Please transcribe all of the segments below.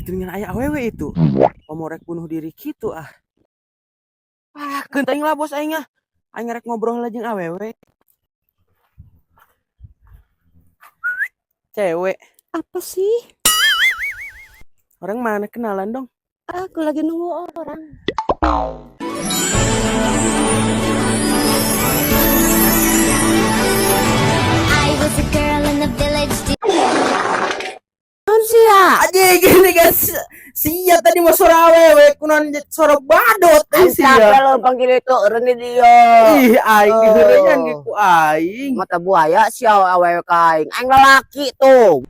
Geuningan aya awewe itu. Komo rek bunuh diri kitu ah. Ah, genteng lah, bos, aing ah. Aing rek ngobrol lah jeung awewe. Cewek. Apa sih? Orang mana, kenalan dong? Aku lagi nunggu orang. I was a girl in the village. Naon sih ya? Aja gini, guys. Sia tadi mah suara awewe, kunaon suara badut eh Aing sia. capek lo panggil itu eureun di dieu. Ih, aing Oh. diheureunyan ge ku aing. Mata buaya sia awewe ka aing. Aing lalaki tuh.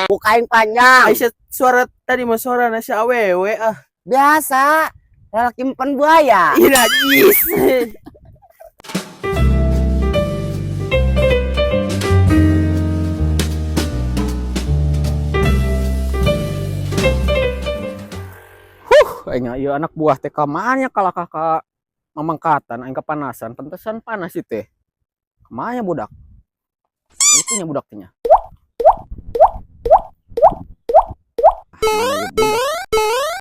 Buka aing panjang. Aisyah suara tadi mah suara nasi awewe ah. Biasa. Lalaki empan buaya. Ih, najis. Aing ieu anak buah teh kamana kalah ka mamangkatan, aing kepanasan, pantesan panas ieu teh. Kamana budak? Itu nya budak teh nya. Ah, mana ieu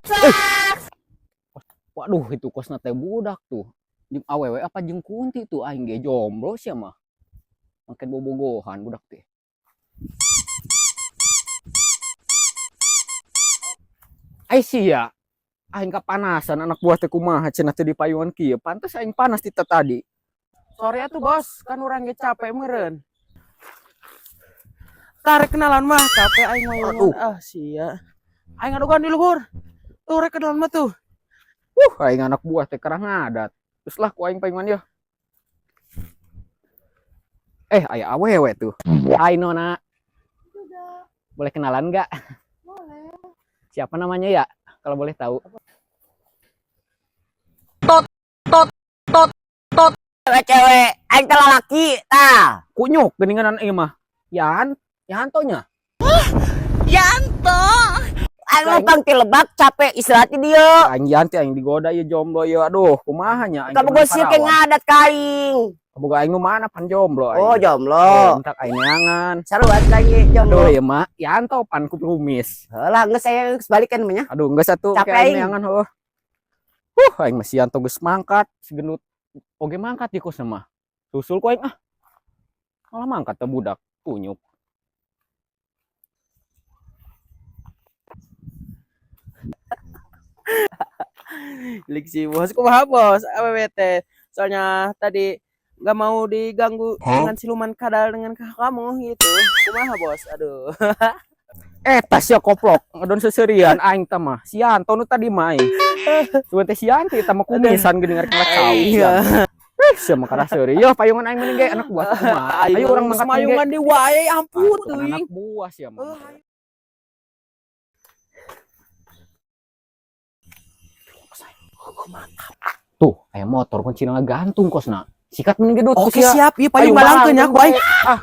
budak? Eh. Waduh, itu kosna teh budak tuh. Jeung awewe apa jeung kunti tuh, aing ge jomblo sia mah. Make bobogohan budak teh. Ai sia, aing kepanasan, anak buah teh kumaha cenah teh di payungan kieu, pantes aing panas ti tadi. Sorry atuh, bos, kan urang ge capek meureun. Tarik kenalan mah, capek aing mah. Aduh. Ah, sia. Aing adugan di luhur. Tuh rek kenalan mah tuh. Aing anak buah teh kerang ngadat. Terus lah ku aing payungan ya. Eh, aya awewe tuh. Hai, Nona. Boleh kenalan nggak? Boleh. Siapa namanya ya? Kalau boleh tahu. Cewek-cewek, aing teh lalaki tah. Kunyuk geuningan ieu mah. Yan, Yanto nya. Yanto. Aing lempang ti lebak capek istirahat di dieu. Aing Yanti, aing digoda ieu jomblo ieu. Aduh, kumaha nya aing. Kamu sia ke ngadat ka aing. Kaboga aing nu mana pan jomblo aing. Oh, jomblo. Entak aing neangan. Sarua ka aing jomblo. Aduh, ieu mah Yanto pan ku kumis. Heula geus saya geus balikan namanya. Aduh, geus atuh Capek kayak aing aing. neangan heuh. Aing mah si Yanto geus mangkat, si gendut oge mangkat di kosna mah. Susul ku aing ah. Malah mangkat teh budak, kunyuk. Lik si bos, kumaha bos? Awewe teh. Soalnya tadi nggak mau diganggu dengan siluman kadal dengan kamu gitu. Kumaha, bos? Aduh. Eta sia koplok, ngadon seserian aing teh mah. Si Yanto nu tadi mah aing. Sugan teh si Yanti eta mah kumisan geuning rek ngacau. Iya. Eh, sia mah kalah seuri. Yo payungan aing mending ge anak buah teh kumaha. Ayo urang mangkat mending ge. Mayungan di wae ampun Ampun, teuing. anak buah sia mah. Tuh, aya motor kunci ngagantung kosna. Sikat mending ge dut ku Oke sia. siap, ieu payung balangkeun ya ku aing. Ah.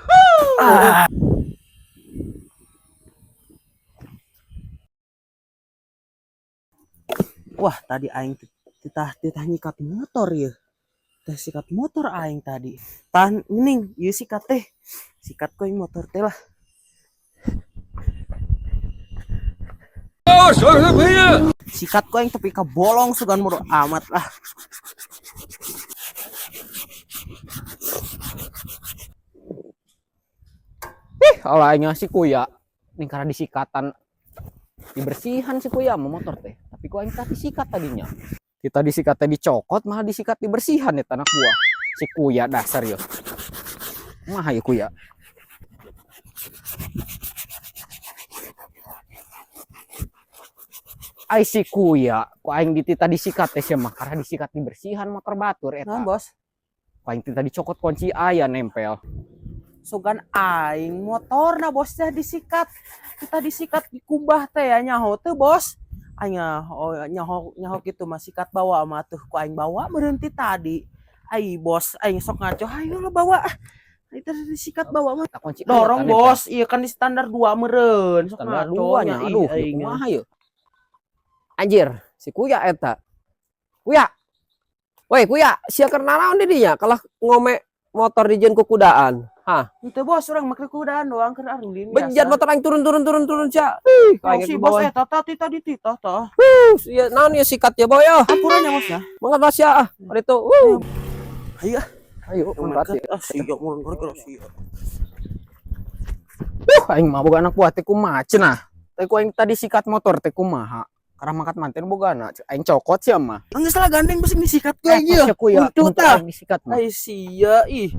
Wah, tadi aing titah titah nyikat motor ya. Teh sikat motor aing tadi. Tahan ning, ieu sikat teh. Sikat ku aing motor teh lah. Sikat ku aing tapi kabolong sugan bodo amat lah. Ih, alah aing si kuya. Ning karena disikatan dibersihan si kuya mah motor teh. Tapi ku aing tadi sikat tadinya. Kita disikat teh dicokot malah disikat dibersihan ya anak buah. Si kuya dasar yo. Mah ya kuya. Ai si kuya, ku aing ditita disikat teh sia mah karena disikat dibersihan motor batur eta. Nah, bos. Ku aing tita dicokot kunci aya nempel. Sugan aing motorna bos teh disikat. Kita disikat dikumbah teh ya nyaho teu, bos. Aing oh, nyaho nyaho kitu mah sikat bawa mah tuh ku aing bawa berhenti tadi. Ai bos, aing sok ngaco, ayo lo bawa. Itu disikat bawa mah. Tak kunci aya Dorong nempel. bos, iya kan di standar 2 meureun. Sok Standar ngaco 2 nya. nya, ih, Aduh, ieu aing. kumaha ieu? Anjir, si Kuya eta. Kuya. Woi, Kuya, sia keur naraon di dinya kalah ngome motor dijieun ku kudaan. Hah? Henteu, Bos, urang mah keur kudaan doang, keur arulin biasa. Bejan motor aing turun turun turun turun sia. Oh, Aing si ke bos bawah. eta tah ti tadi titah tah. Iya, naon ieu sikat ya, boy ya. Hampura nya, Bos, ya. Mangga Bos ya. Ah, itu. Wuh. Ayo ah. Ayo, mangkat ya. Ah, sia mun keur sia. Aing mah boga anak buah teh kumaha cenah. Teh ku aing tadi sikat motor teh kumaha. Karena mangkat manten bogana, aing cokot sia mah. Geus lah gandeng, bos, disikat ku aing ieu. Sia kuya, Untuk untuk tah. aing disikat mah. Ai sia ih.